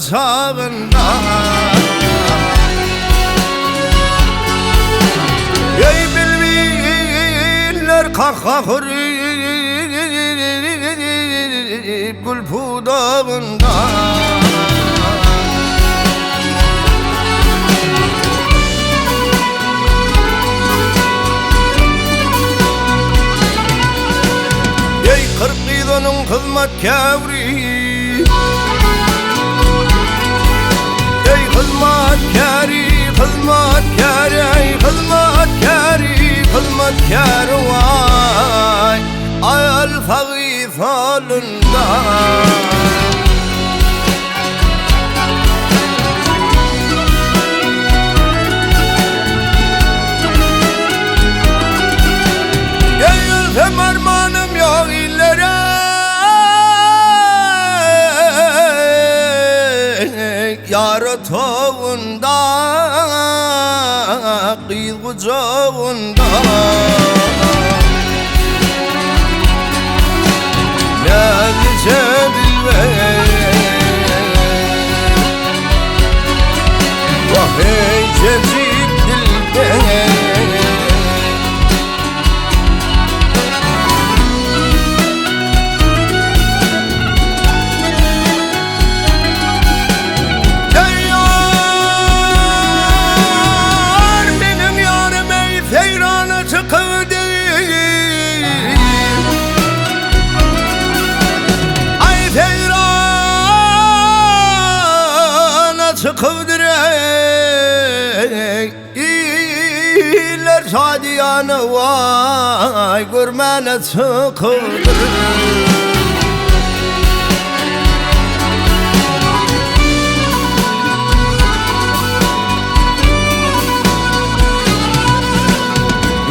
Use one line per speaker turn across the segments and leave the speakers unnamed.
çagynda. Ey bilbiller kahkahırıp gül pudagynda. Eý 40 gyz onuň hyzmatkäri. Eý hyzmatkäri, hyzmatkäri, eý hyzmatkäri, hyzmatkäri waý. Aýal sagy solunda. Ölsem armanym ýok illere. Ýar otagynda, gyz gujagynda. Näzije dilber. Wah eýjejik dilber. Ýar meniň ýarym eý seýrana çykypdy. Aý seýrana çykypdyr eý. Iller şadyýana waý görmäne çykypdyr.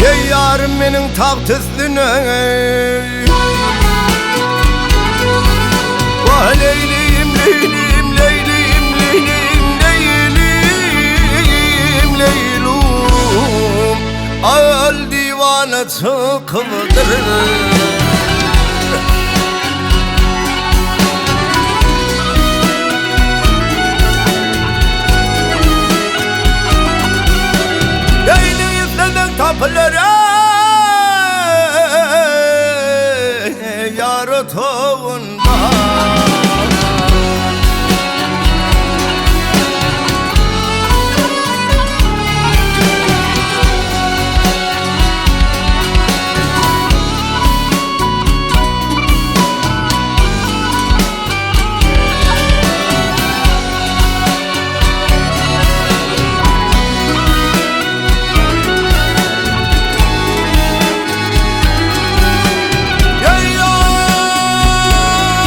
Eý ýarym meniň tagt üstüne. Wah leýlim leýlim leýlim leýlim leýlim leýlum Al diwana çykypdyr. Leýli isleseň tapylar ýar otagynda.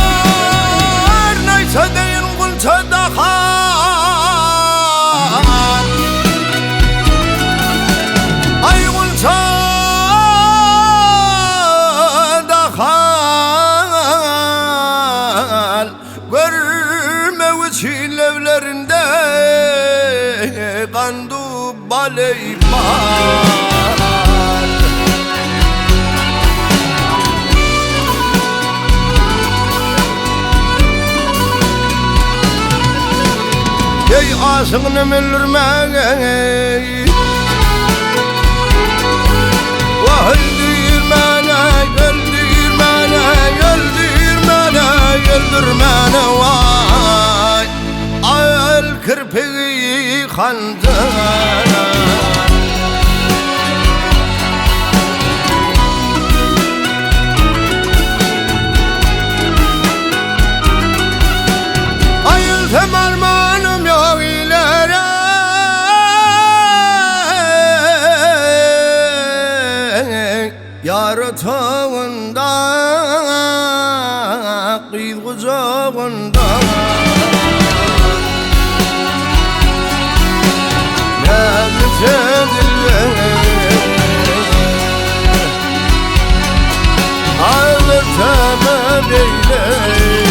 Ýar naýça deýin gunça dahan. Aý gunça dahan. Görmek üçin leblerinde gandu bal eý bal. Eý aşygyny öldürmäge. Wah öldürmäne, öldürmäne, öldürmäne, öldürmäne waý. Al kirpigi hanjar. Aýylsam armanym ýok ilere. Ýar otagynda, gyz gujagynda. Näzije dilber. Aýyl öteme beýle.